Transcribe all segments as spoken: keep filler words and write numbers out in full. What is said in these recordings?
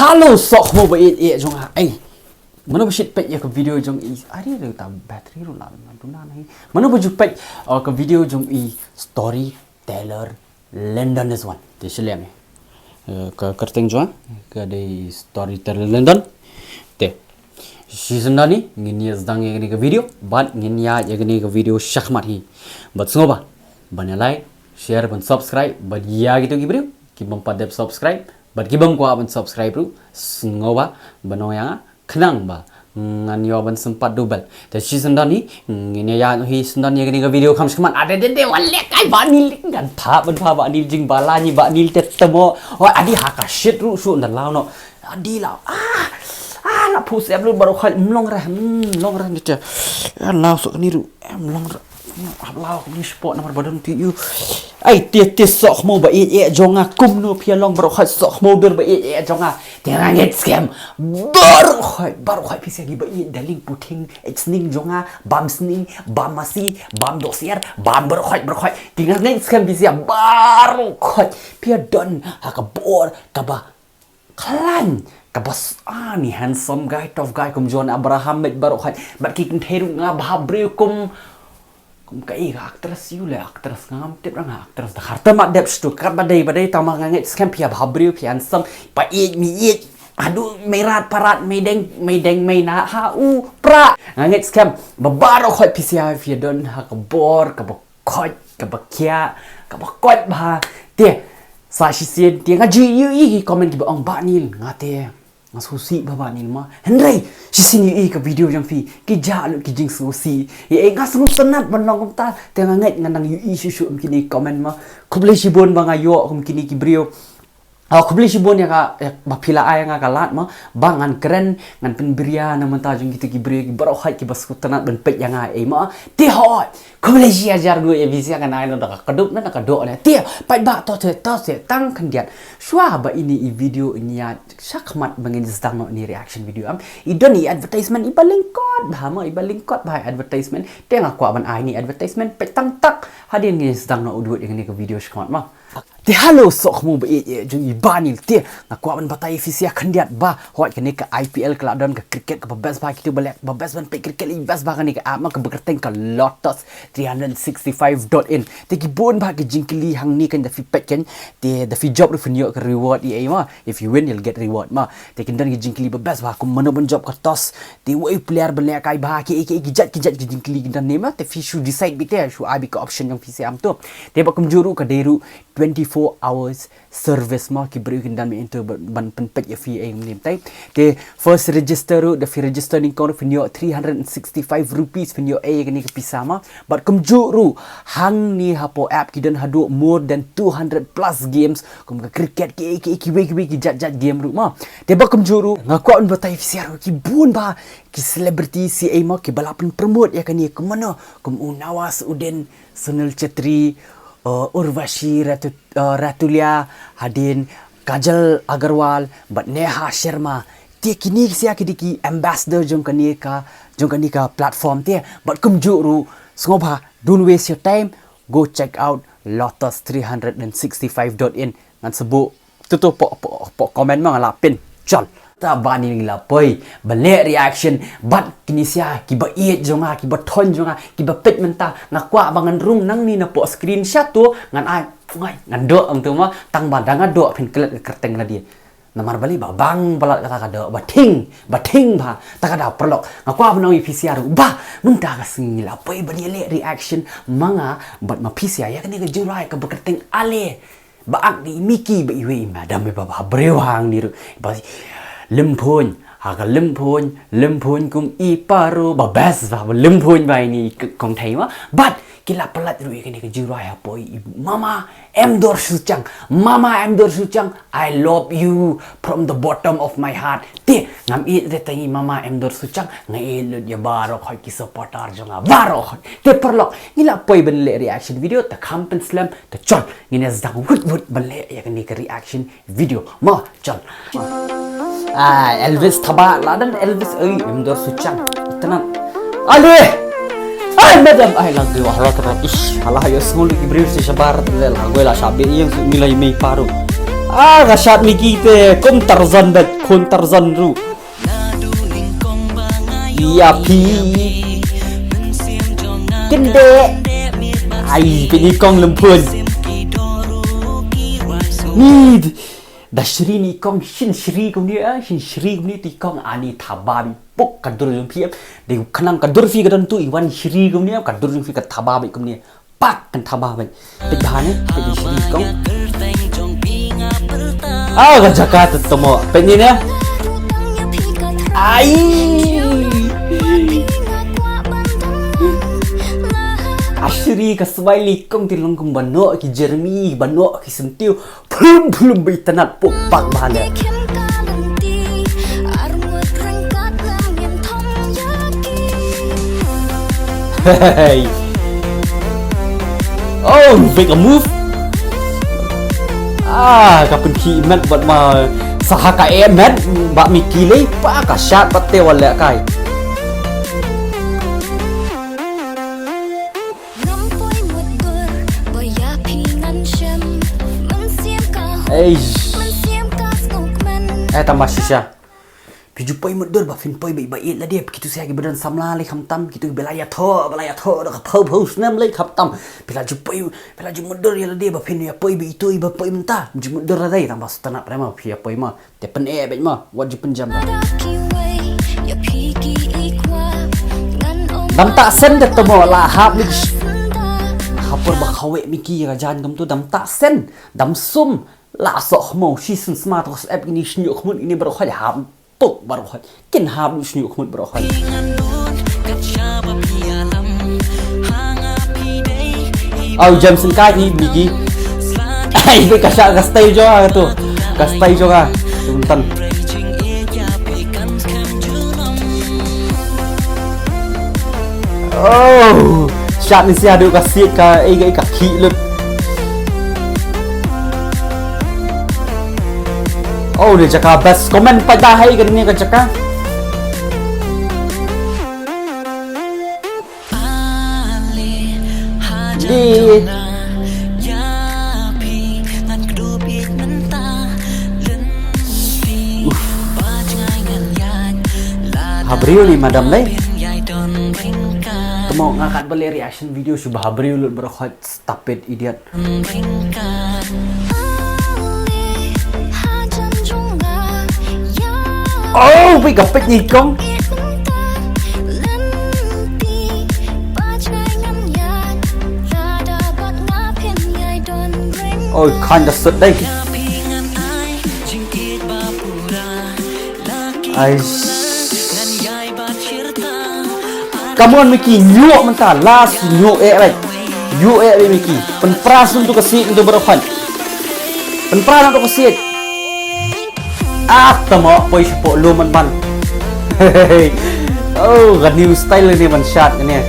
Hello, sohkhmaw ba ïeit ïeit jong nga. Ai. Mano ba shait peit ïa ka video jong i? Ari, da ta battery ruh la duna hi. Mano ba ju peit, uh, ka video jong i Storyteller London is one. Te shi lem ïa. Uh, ka kyrteng jong nga ka dei Storyteller London. Te. Shi syndon hi ngin ïa sdang ïa kane ka video bad ngin ïa ïa kane ka video shakhmat hi. Bad sngewbha ban ïa like, share, ban subscribe bad ïa kito ki briew ki bym pat dep subscribe bad ki bym kwah ban subscribe ruh sngewbha ban ong ïa nga khnang ba ngan ïoh ban sympat double. Te shi syndon hi ngin ïa ïa hi syndon ïa kane ka video kham shakhmat. Ade de de, wan leh kai ba ni leh, ngan pha ban pha ba ni jing ba la ni ba ni te temo. Oi, adi ha ka shit ruh shu nda law no. Adi law. Ah. Ah, la phu sep lut baroh khoit, mlong reh, mm, mlong reh ni te. Ah, law sok ni ruh, eh, mlong reh. Hap law ni spot namar ba don ti yu. Ai, te te sohkhmaw ba ïeit ïeit jong nga, kumno phi ïa long baroh khoit, sohkhmaw dur ba ïeit ïeit jong nga. Te nga ngeit skhem. Baroh khoit, baroh khoit phi sha ki ba ïeit, darling, puting, ïeit sning jong nga, bam sning, bam masi, bam dohsiar, bam baroh khoit, baroh khoit. Te nga ngeit skhem phi sha baroh khoit. Phi ïa don ha ka bor kaba khlaiñ, kaba s-, ah, ni handsome guy, tough guy, kum John Abraham, met baroh khoit, bad ki kynthei ruh nga bha briew kum, kum kaei ka actress, ïoh leh actress, ngam tip, nga actress da kharta ma dep stu, kat ba dei, ba dei, tang ma nga ngeit skhem phi ïa bha briew, phi handsome, ba ïeit mi ïeit, haduh mei rat parat, mei deng, mei deng, mei na, ha u pra. Nga ngeit skhem ba baroh khoit phi sha phi ïa don ha ka bor kaba khoit, kaba khiah, kaba khoit bha. Te sa shisien te nga ju ïohi ki comment kiba ong, Bah Nil, nga te nga sngewsih bha Bah Nil ma. Hynrei shisien ïohi ka video jong phi, ki jah lut ki jingsngewsih. Ïa, eh, nga sngewtynnat ban long kumta. Te nga ngeit nga nang ïohi shuh shuh kum kine ki comment ma. Khublei shibun ba nga ïoh kum kine ki briew. Ah, khublei shibun ïa ka, ïa ba phi la ai nga ka lad ma, ba ngan kren, ngan pynbiria na mynta jong kito ki briew ki baroh khoit kiba sngewtynnat ban peit ïa nga, eh, ma. Te hooid, khublei shi hajar nguh ïa phi sha, ngan ai na da ka kdup na da ka doh ne. Te, paidbah, to te, to te tang khyndiat. Shuwa ba ine i video in ïaid shakhmat ba ngin sdang noh ine i reaction video, em, i don i advertisement iba lyngkot bha ma, iba lyngkot bha i advertisement. Te nga kwah ban ai ine i advertisement, peit tang tak hadien ngin sdang noh u dud ïa kane ka video shakhmat ma. Te hello sohkhmaw ba ïeit ïeit jong i Bah Nil, te nga kwah ban batai ïa phi sha khyndiat ba hooid kane ka I P L ka la don ka cricket kaba best bha, kito ba leh ba best ban peit cricket la best bha, kane ka app ma kaba kyrteng ka Lotus three hundred sixty-five dot in. Te ki bun bha ki jingkylli hangne, kan da phi peit kan, te da phi jop ruh phin ïoh ka reward, ïa, ïa ma, if you win you'll get reward ma. Te kin don ki jingkylli ba best bha kum mano ban jop ka toss, te uei u player ban lehkai bha, ki ki ki jait ki jait ki jingkylli kin don ne ma, te phi shu decide beit, te shu ai beit ka option jong phi sha, em, to. Te bad kumjuh ruh ka dei ruh twenty-four hours service ma, ki briew kin don mynta ban, ban pynpeit ïa phi ei mynta. Te first register ruh, da phi register nyngkong ruh phin ïoh three hundred and sixty-five rupees, phin ïoh ei kane ka pisa ma. Bad kumjuh ruh hangne hapoh app ki don haduh more than two hundred plus games, kum ka cricket, ki ei ki ei, kiwei kiwei ki jait jait game ruh ma. Te bad kumjuh ruh nga kwah ban batai ïa phi sha ruh ki bun bha ki celebrity sha ei ma kiba la pynpromote ïa kane, kum mano, kum u Nawazuddin, Sunil Chhetri, uh, Urvashi Ratu-, uh, Rathoulia, hadien Kajal Agarwal bad Neha Sharma. Te kine sha ki dei ki ambassador jong kane ka, jong kane ka platform te. Bad kumjuh ruh, sngewbha, don't waste your time, go check out lotus three hundred and sixty-five dot in. Ngan sa buh tu tu hapoh, hapoh, hapoh comment ma, nga la pin. Chal. Ta Bah Nil ngi la poi ban leh reaction bad kine sha kiba ïeit jong nga, kiba thoiñ jong nga, kiba peit mynta. Nga kwah ba ngan rung nangne napoh screen sha to, ngan ai, ngai, ngan doh, ong tu ma, tang ba da nga doh phin klet ka kyrteng lade. Namar balei, ba bang palat kata ka doh, ba thing, ba thing bha, ta ka daw paralok. Nga kwah ban ong ïa phi sha ruh ba mynta ka sngi ngi la poi ban ïa leh reaction ma nga bad ma phi sha ïa kane ka jingrwai kaba kyrteng Ale. Ba ak di Miki ba iwei i madam iba bha briew hangne ruh. Ba Lymphoiñ, ha ka Lymphoiñ, Lymphoiñ kum i paro, ba best bha, ba Lymphoiñ ba ine i k-, kong thei ma. Bad ki la palat ruh ïa kane ka jingrwai hapoh i Mama Emdor Suchang. Mama Emdor Suchang, I love you from the bottom of my heart. Te ngam ïeit re tang i Mama Emdor Suchang, nga ïeit lut ïa baroh khoit ki supporter jong nga baroh khoit. Te paralok, ngi la poi ban leh reaction video, ta kham pynslem, ta chal, ngin ïa sdang wut wut ban leh ïa kane ka reaction video. Ma, chal. Ah, Elvis Thabah, la don Elvis, ei, Emdor Suchang. Tenang. Ale! Ai, madam, ai, la gwe wah, la terus. Ish, alah, ayo, sngul ki briew si shabar, la gwe la shabe, ïa, ngi la ïa mei paru. Ah, ka shad Miki te, kum Tarzan bad, khun Tarzan ruh. Ïa phi. Kynde. Ai, phi ni kong lem pun. Ni. Da shri ni kong shin shri kumni, ah, shin shri kumni ti kong ani thaba bi puk ka dur jong phi. De khnang ka dur phi ka don tu i wan shri kumni, ka dur jong phi ka thaba bi kumni. Pak kan thaba bad. Peit bha ne, peit di sini kong. Ah, ka jaka te tomo. Peit ni ne. Ai. Ashri ka smiley kong ti long kum bano ki jermi bano ki sentiu. Plum plum bai tanat pok pak bha le. Hey. Oh, big move. Ah, ka pynkhih met bad ma saha ka e met ba mi kilei pa ka shat bad te wale kai. Ei. Eh, tama shisha. Phi ju poi mutdur ba phin poi ba iba ïeit lade, kitu sia ki ba don samla lei khamtam, kitu ba la ïathoh, ba la ïathoh da ka phew phew snem lei khamtam. Phi la ju poi, phi la ju mutdur ïa lade ba phin ïa poi ba itu iba poi mynta. Ju mutdur lade tang ba sutana prema phi ïa poi ma. Te pyn eh beit ma, wat ju pynjam. Dam ta sen de tomo la hap ni. Hapor ba khawe mi ki ka jan gam tu dam ta sen, dam sum. La soh mo shi sen sma to sep ini shnyu khmut ini baroh hap. Tuk baroh. Kin hap ni shnyu khmut baroh. Au jam sengkai ni bigi. Ai be ka sha ka style jo ka tu. Ka style jo ka. Tuntan. Oh, shat ni sia du ka sit ka ei ka ka ki lut. Oh, ni jaka best comment pada hai ka ni ka jaka. Di. Uff. Habriu ni madam lei. Temo nga kat bele reaction video shu ba habriu lut berkhot stupid idiot. Oh, bai ka peit ni kong. Oi, khan da sut dai. Ai. Come on, Mickey, nyuk mynta, last nyuk eh, right. Nyuk eh, Mickey. Pynpras ntu ka sit, ntu baroh khan. Pynpras ntu ka sit. Ah, tamo, poi shapoh lum man ban. Oh, ka new style ni ban shot ni.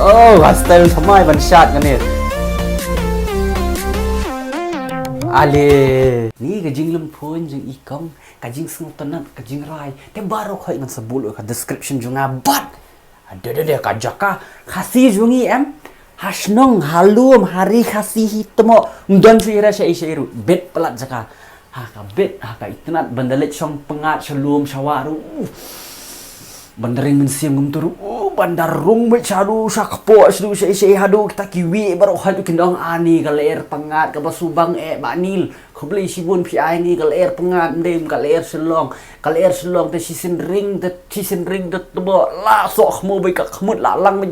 Oh, ka style thamai ban shot ni. Ale, ni ka jinglem phone jing ikong, ka jingsngewtynnat, ka jingrai. Te baroh khoi ngan sa bul ka description jong nga bad. Ada, ada, ada, ka jaka Khasi jong ngi em. Ha shnong, ha lum, ha ri Khasi hi temo. Mdon shu ira sha isha iru. Bet palat jaka. Ha ka bet, ha ka itynnat, ban da leit shong pyngngad sha lum sha waru. Ban da ring mynsiem ngam turu. Ban da rung met sha ru, sha kpoh, sha ru, sha isha hadu, kita kiwi, baroh hadu kin dong ani, ka lyer pyngngad, kaba subang eh, ba nil. Khublei shibun phi ai ni ka lyer pyngngad mdem ka lyer Shillong. Ka lyer Shillong te shisien ring te shisien ring te tebo la soh khmu bai ka khmut la lang bai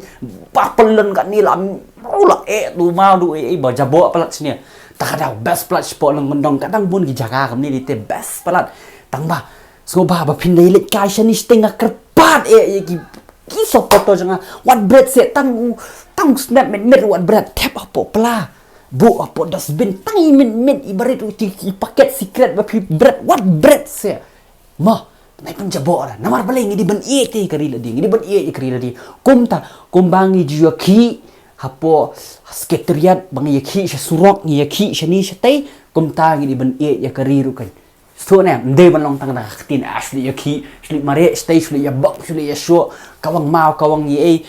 ba pynlun ka ni la la eh tu mau du eh ba jabo palat sini. Ta ka dau best palat shapoh Nongkyndong ka dang bun ki jaka kam ni te best palat. Tang ba sngewbha ba phin dei leit kai shani shteng ka kyrpad eh ki ki soh poto jong nga wat bret se tang u tang snap met met wat bret thep hapoh pla. Buh hapoh dustbin tang i mit mit i barit u ti i paket sikret ba phi bret wat bret se. Mo, nai pynjabok ra. Namar balei ngi di ban ïeit ïa ka ri lade, ngi di ban ïeit ïa ka ri lade. Kumta, kumba ngi ju ïakhih hapoh secretariat ba ngi ïakhih sha surok, ngi ïakhih shani shatei, kumta ngi di ban ïeit ïa ka ri ruh kan. Shu ne, mdei ban long tang da ka ktien, ah, shu leit ïakhih, shu leit mareh shatei, shu leit ïabok, shu leit ïashoh, kawang maw, kawang ïa ei.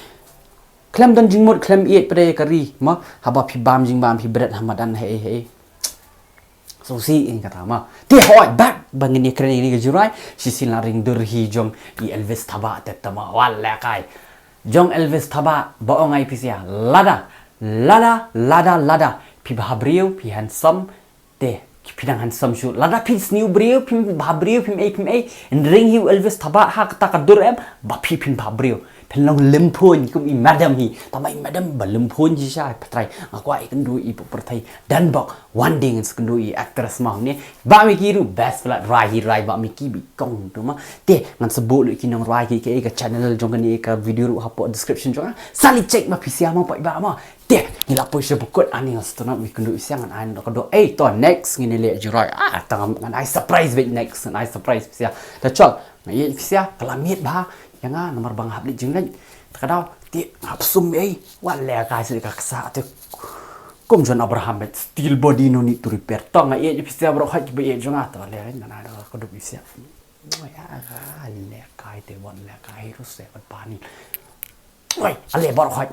Khlem don jingmut, khlem ïeit pat ïa ka ri, ma, haba phi bam jingbam phi bret ha madan hei hei. So si in kata ma. Te hoi bad ba ngin ïa kren ïa ka Jurai, shisien la ring dur hi jong i Elvis Thabah te tama, wat lehkai. Jong Elvis Thabah ba ong ai phi sia, lada, lada, lada, lada phi bha briew, phi handsome, te phi dang handsome shuh. Lada phi sniew briew, phi bha briew, phi ei, phi ei, yn ring hi u Elvis Thabah ha kata ka dur em, ba phi phin bha briew. Phin long lymphun kum i madam hi. Tama i madam ba lymphun shisha, pha trai. Nga kwah ïakynduh i pyrthei. Dan bok, one day ngan sa kynduh i actress ma ne. Bah Mickey ruh best pla, rai hi rai Bah Mickey, bi kong tu ma. Te ngan sa buh lut ki nongrwai ki, ki ka channel jong kane ka video ruh hapoh description jong nga. Sa leit check ma phi sia ma, paidbah ma. Te ngi la poi sha ba kut, ani ngan sa turn up ïakynduh i sia, ngan ai noh ka doh. Ei to, next ngin ïaleh Jurai. Ah, tang ngan ai surprise beit next, ngan ai surprise phi sia. Te chol, nga ïeit phi sia, ka la miet bha ïa nga namar ba nga hap leit jingleit. Te ka daw te nga hap sum ei. Wat lehkai sha ka ksa te. Kum John Abraham beit, steel body no need to repair. To nga ïeit phi sia baroh hoi kiba ïeit jong nga, to leh ngan ai noh ka doh phi sia. Oi, ah, lehkai te, wat lehkai ruh se, wat bani. Oi, ale baroh hoi.